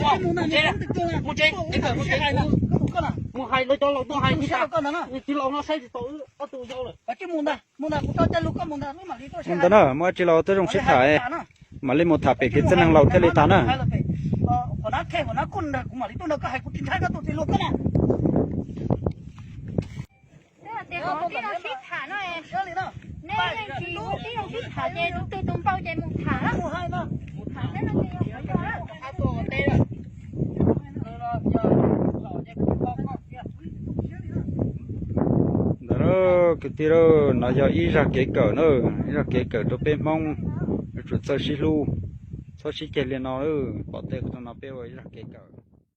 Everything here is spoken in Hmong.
mus, mus tsev, mus tsev, mus hais lawv cov laus tuaj hais, tsis laus no saib tsis tau ob tug yau lawm. Ntawd na, muaj dab tsi los tuaj zoo sib tham, mam li mus tham pem kev txwj neeg laus thiaj li tas na. Ntawd kwv tij, no yog ib zaj kev kawm na, ib zaj kev kawm rau peb Hmoob yuav tsum txawj sib hlub, txhob sib ceg li no. Pom tej no peb ua ib zaj kev kawm.